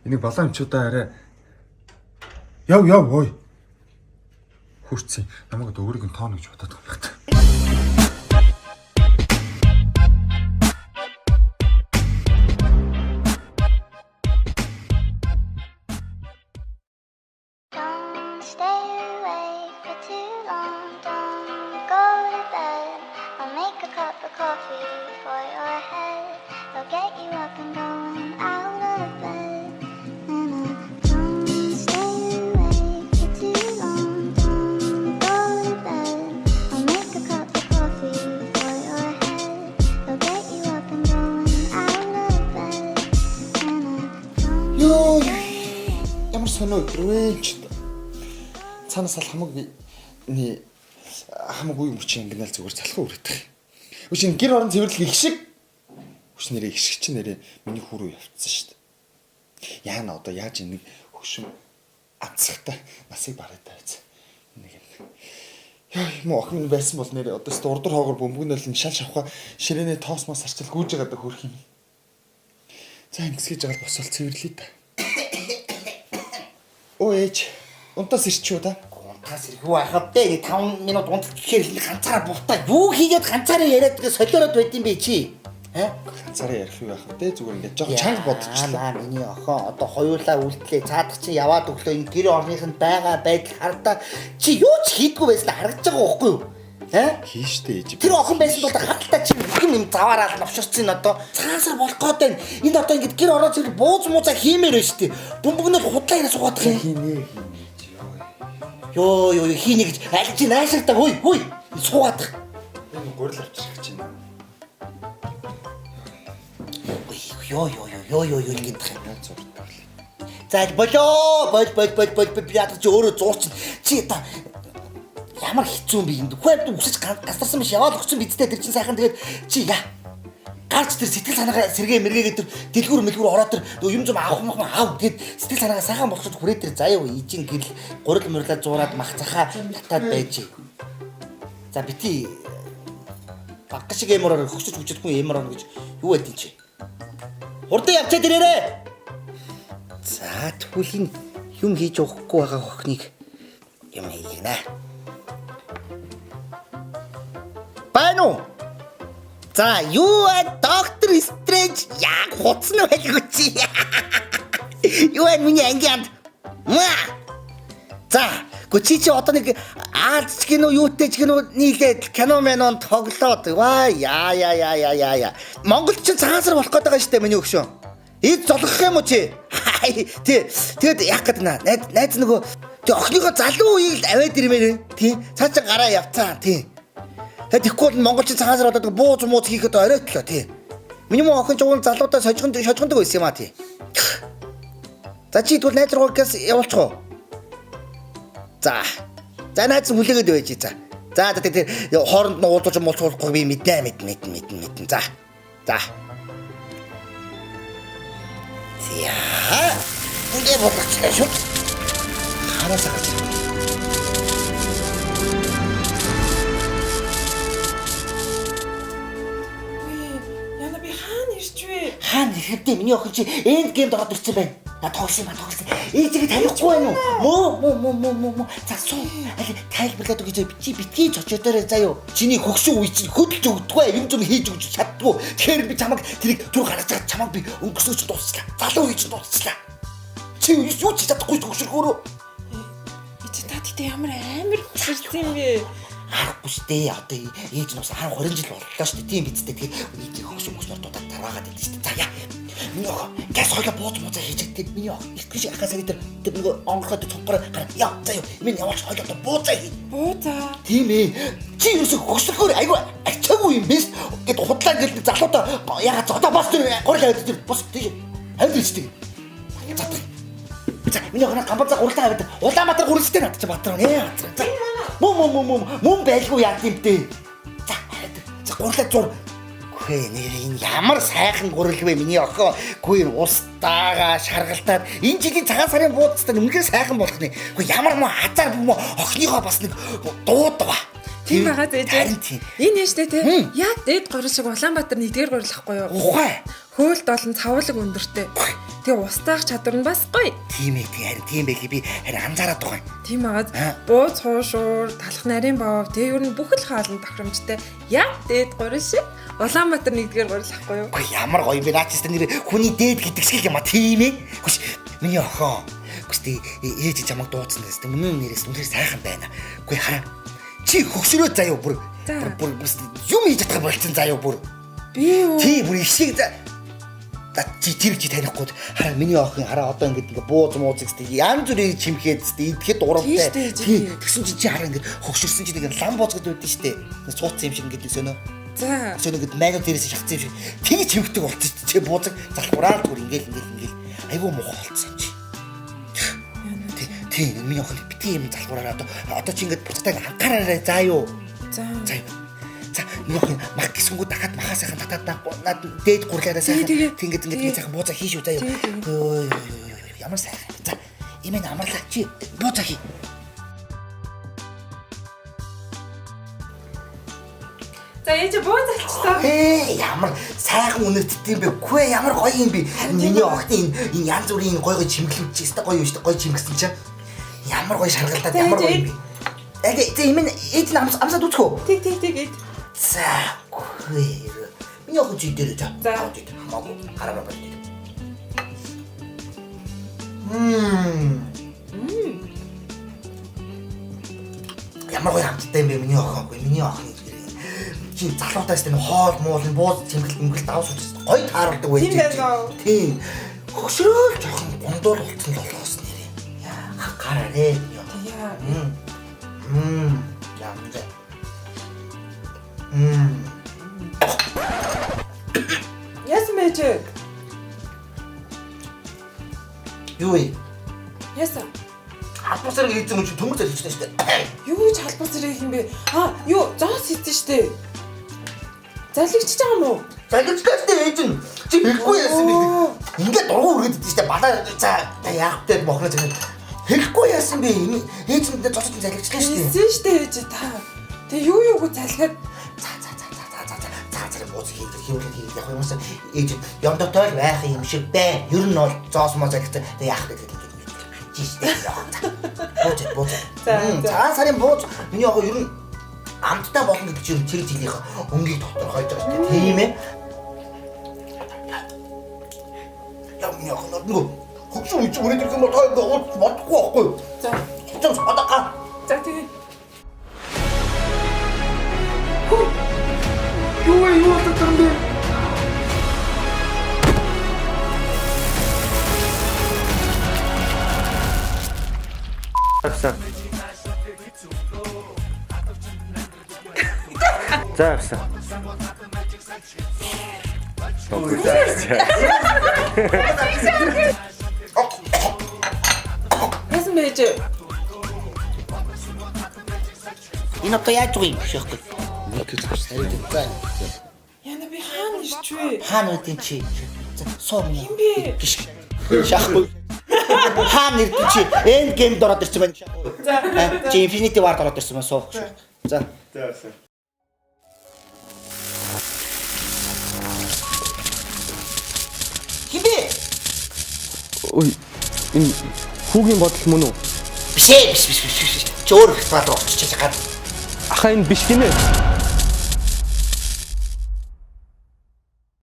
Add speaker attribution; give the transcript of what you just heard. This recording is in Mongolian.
Speaker 1: Энийг балаан эмчүүдээ арай яв яв ой. Хүрцэн. Намайг одоо өөрийг нь тооно гэж бодоод байгаа юм байна.
Speaker 2: Don't stay awake for too long. Don't go to bed. I'll make a cup of coffee for your head. I'll get you up and going out of bed. And I don't stay awake for too long. Don't go to bed. I'll make a cup of coffee for your head. I'll get you up and going out of bed. And I don't
Speaker 3: Йоо ямар сонио өдөр вэ ч. Цаанаас ал хамаг ни хамаг үе мөч ингэнэл зүгээр залхуу үрэтэх. Үгүй чинь гэр орон цэвэрлэг их шиг. Хүч нэрээ их шиг чи нэрээ миний хүү рүү явцсан шүү дээ. Яана одоо яаж энийг хөшин ацхтай насыг бараад тавьц. Нэг юм. Яа юм охин минь байсан бол нэрээ одоо ч урдуур хоогор бөмбөгнөл нь шал шавха ширээний тоос мос арчил гүйж байгаа даа хөрх юм. За ингэсгийж байгаа л босол цэвэрлэе та. Оо ээж, унтаас ирчихүү та.
Speaker 4: Унтаас ирэх үү ахав дээ. 5 минут унтах гэхээр ганцаараа бутаа. Юу хийгээд ганцаараа яриад тэгээ солиороод байд юм бэ чи? Аа?
Speaker 3: Ганцаараа ярих юу байх вэ? Зүгээр ингээд жоохон чанга бодчихлаа.
Speaker 4: Наа миний охин одоо хоёулаа үлдлээ. Цаадах чинь яваад өглөө энэ гэр орныхнд байгаа байдал хардаа чи юу ч хийдгүй байсан харагдаж байгаа байхгүй юу? Аа?
Speaker 3: Хийштэй ээж.
Speaker 4: Тэр охин байсан бол хаталтаа чи бүх юм заваараал новширсан энэ одоо цаансар болох гээд байна. Энэ одоо ингээд гэр ороо зэрэг бууз муузаа хиймээр байна шүү дээ. Бөмбөгнөл худлаа яриа суугаадах юм.
Speaker 3: Хийнэ хийнэ ээж ёо.
Speaker 4: Йоо ёо хийнэ гэж аль чи нааширтаа хүй хүй суугаадах.
Speaker 3: Энэ гурил авчрах гэж байна.
Speaker 4: Йоо ёо ёо ёо ёо ингэдэг юм.
Speaker 3: Яаж зурдаг лээ.
Speaker 4: За болоо бол бол бол бол би ядаж чи өөрөө зуурчин. Чи та ямар хэцүү юм бэ энд. Хүн амьд үсэж гасарсан биш яваал өгсөн бидтэй тэр чин сайхан тэгээд чи яа гарч тэр сэтгэл санаагаа сэргээ мэргээгээд тэр дэлгүүр мэлгүүр ороод тэр нөгөө юм зум авах мах ав тэгээд сэтгэл санаагаа сайхан болгож хүрээ тэр заяа ижин гэрэл гурил мурлаа зуураад мах захаа татаад байж. За бити багга шиг эмороор хөсөж хүчээдгүй эмороо гэж юу байд чи. Хурдан явчаад ирээрээ. За тэгвэл энэ юм хийж өгөхгүй байгаа охиныг юм хийгнэ. Байна уу? За юу вэ? Доктор Стрэндж яг хуцсан байлгүй чи. Юу вэ миний ангийн анд? Маа. За, гү чи чи одоо нэг Аз ч гинүү юутэй ч гинүү нийлээд кино мэнон тоглоод ваа яа яа яа яа яа яа. Монгол ч цагаансар болох гээд байгаа шүү дээ миний өгшөө. Эд золгох юм уу чи? Тий. Тэгэд яах гээд наа. Найз найз нөгөө тэг охиныхоо залуу үеийг л аваад ирмээр. Тий. Цаа чи гараа явцаа. Тий. Тэгээд тэгэхгүй бол монголчин цагаан сар болоод бууз мууз хийхэд оройтлоо тий. Миний мөн охин ч уул залуудаа сожгонд шожгондог байсан юм а тий. За чи тэгвэл найз руугаа газ явуулчих уу? За. За найз нь хүлээгээд байж за. За за тэр хооронд нь уулзаж муулцуулахгүй би мэднэ мэднэ мэднэ мэднэ мэднэ. За. За. За. Ингээ болгочлаа шүү. Хараас гарч.
Speaker 5: Үгүй яна би хаана ирч вэ?
Speaker 4: Хаана ихэвдээ миний охин чи энд геймд ороод ирсэн байна. На тоглосон юм а тоглосон. Ээжигээ танихгүй байна уу? Мөө мөө мөө мөө мөө мөө. За суу. Аль тайлбарлаад өгч чи битгий цочоодорой заа юу. Чиний хөгшин үе чинь хөдөлж өгдөггүй юм зүм хийж өгч чаддгүй. Тэгэхээр би чамайг тэрийг түр гаргаж чад чамайг би өнгөрсөн чинь дуусчлаа. Залуу үе чинь дуусчлаа. Чи юу ч чадахгүй хөгшөрхөөрөө.
Speaker 5: Чи та тэгтээ ямар амар хөшөрсөн юм бэ?
Speaker 4: Аргагүй шүү дээ. Одоо ээж нь бас 10 20 жил боллоо шүү дээ. Тийм биз дээ. Тэгэхээр ээж хөгшин мөснөр дуудаад тараагаад байдаг шүү дээ. За яа. Миний охин газ хойлоо бууз муузаа хийж гэдэг. Миний охин их шиг ахаа сарыг тэр нөгөө онгорхой тэр цонхороо гараа. Яа за юу. Миний яваач хойлоо одоо бууцаа хий.
Speaker 5: Бууцаа.
Speaker 4: Тийм ээ. Чи юусе хөгшөрхөөр айгүй ачаагүй юм биш гэд худлаа гэл залуудаа ягаад одоо бас тэр гурил аваад тэр бус тийш аваад ирчдэг. За. За миний охин гамбарзаа гурилтаа аваад Улаанбаатар гурилстэй над чи Баатар нэ Баатар. За. Мөн мөн мөн мөн мөн байлгүй яад юм бэ? За за гурлаа зур. Үхээ нэр энэ ямар сайхан гурил вэ миний охин. Үгүй энэ устаага шаргалтаад энэ жилийн цагаан сарын бууцтай үнэхээр сайхан болох нэ. Үгүй ямар муу азар бүү мó охиныхоо бас нэг дуудва.
Speaker 5: Тийм байгаа зээж.
Speaker 4: Харин тийм.
Speaker 5: Энэ нэштэй те. Яг дээд гурил шиг Улаанбаатар нэгдүгээр гурил ахгүй юу?
Speaker 4: Ухай.
Speaker 5: Хөөлд олон цавуулаг өндөртэй. Тэгээ устаах чадвар нь бас гоё.
Speaker 4: Тийм ээ, тийм харин тийм байлээ би харин анзаараад байгаа юм.
Speaker 5: Тийм байгаа.
Speaker 4: Аа.
Speaker 5: Бууз хуушуур, талах нарийн бов, тэгээ ер нь бүх л хоол нь тохиромжтой. Яг дээд гурил шиг Улаанбаатар нэгдүгээр гурил ахгүй юу?
Speaker 4: Үгүй ямар гоё юм бэ? Наа чи нэр хүний дээд гэдэг шиг юм а тийм ээ. Хүш миний охин. Хүш тий ээж чамайг дуудсан гэсэн. Мөнөө нэрээс үнээр сайхан байна. Үгүй хараа. Чи хөгшрөө заяа бүр
Speaker 5: За.
Speaker 4: бүр бүр юм хийж чадах болцсон заяа бүр.
Speaker 5: Би юу?
Speaker 4: Тий бүр их шиг за За чи тэр чи танихгүй. Хараа миний охин хараа одоо ингээд ингээ бууз мууз гэсэн янз бүрийн чимхэд идэхэд урамтай.
Speaker 5: Тийш дээ,
Speaker 4: Тий
Speaker 5: тий.
Speaker 4: тэгсэн чи чи хараа ингээд хөгшөрсөн чи нэг лам бууз гэдэг үүдэн штэ. Цууцсан юм шиг ингээд нэг сөнөө.
Speaker 5: За.
Speaker 4: Өсөө нэгэд майнууд дээрээс шахацсан юм шиг тэгж чимхдэг болчих чи бууцаг залхуураа түр ингээл ингээл ингээл айгүй муухай болцсон юм чи. Тий, тий миний охин бити юм залхуураараа одоо одоо чи ингээд буцаатай анхаараарай заа юу.
Speaker 5: За.
Speaker 4: За юу. За миний охин мах гисэнгүү дахиад махаа сайхан татаад над дээд гурлаараа сайхан
Speaker 5: Тий,
Speaker 4: тий ингээд ингээд
Speaker 5: тий.
Speaker 4: сайхан бууцаа хий шүү заа юу.
Speaker 5: Тий, тий.
Speaker 4: Өө, Ямар сайхан. За имэн амарлаа чи бууцаа хий.
Speaker 5: За ээж бууз алчлаа.
Speaker 4: Ээ ямар сайхан үнэртдэг юм бэ? Үгүй ямар гоё юм бэ? Миний охин энэ энэ янз бүрийн гоё гоё чимгэлүүд чи өстой гоё юм шүү дээ. Гоё чимгсэн чинь ямар гоё шаргалдаад ямар гоё юм бэ? Яг зэ имэн ээж нь амс амсаад үзэх үү?
Speaker 5: Тэг тэг тэг ээж.
Speaker 4: За үгүй. Миний охин чи дээр за.
Speaker 5: За.
Speaker 4: Аваад ид. Хамаагүй гараа барь ид. Мм. Ямар гоё амттай юм бэ миний охин. Үгүй миний охин чи залуудаас тэр хоол муул бууз чимгэл мөнгөл давс сууж гоё тааруулдаг байж.
Speaker 5: Тийм байна уу?
Speaker 4: Тийм. Хөшрөөл жоохон гундуул болцсон л болохоос нэрээ. Яа гараарэ миний охин.
Speaker 5: Яа.
Speaker 4: Мм. Мм. Ямда. Мм.
Speaker 5: Яасан бэ ээж?
Speaker 4: Юу вэ?
Speaker 5: Яасан?
Speaker 4: Халбар зэрэг хийсэн юм чи төмөр зэрэг шүү дээ.
Speaker 5: Юу гэж халбар зэрэг юм бэ? Аа, юу зоос хийсэн штэ. Залгичж байгаа юм уу?
Speaker 4: Залгичлаа шүү дээ ээж нь. Чи хэлэхгүй яасан бэ?
Speaker 5: Оо.
Speaker 4: Ингээд дургу үргээд идэв шүү дээ. Балаа за та яах вэ мохно зэрэг. Хэлэхгүй яасан бэ? Ээж нь зоос чинь залгичлаа шүү дээ.
Speaker 5: Хийсэн штэ ээж та. Тэг юу юуг залхиад
Speaker 4: За за за за за за за за зэрэг бууз хийх хийвэл хийх яг юмсан ээж нь ёмдогтой л байх юм шиг байна. Ер нь бол зоос мо залгицсан. Тэг яах вэ гэдэг ингээд хажиж шүү дээ. Бууз бууз.
Speaker 5: За, за.
Speaker 4: Цагаан сарын бууз миний охин ер нь амттай болно гэдэг чинь тэр жилийнх өнгийг тодорхойлж байгаа шүү дээ. Тийм ээ. Я миний охин нөгөө хөгшин үуч өрөөд ирэх юм бол та ингээ ууц бодохгүй байхгүй юу?
Speaker 5: за
Speaker 4: Цэцэн одоо га.
Speaker 5: за тэгээ.
Speaker 1: Юу вэ? Юу болоод байгаа юм бэ?
Speaker 6: Авсан. За авсан.
Speaker 5: Яасан бэ ээж?
Speaker 4: Энэ одоо яаж байгаа юм биш байхгүй. За
Speaker 5: Яна би хаана ирч вэ?
Speaker 4: хаана байдیں чи? За суу миний.
Speaker 5: Хин бэ?
Speaker 4: Гиш. Шахгүй. Хаана ирдэн чи? End game дороод ирсэн байна. Шахгүй.
Speaker 5: За.
Speaker 4: Чи Infinity War дороод ирсэн байна суу. За.
Speaker 6: За авсан.
Speaker 4: Хин бэ?
Speaker 6: Ой энэ хүүгийн бодол мөн үү?
Speaker 4: Биш ээ биш биш биш биш. Чи өөр виртуал руу очиж гад.
Speaker 6: Аха энэ биш гинэ.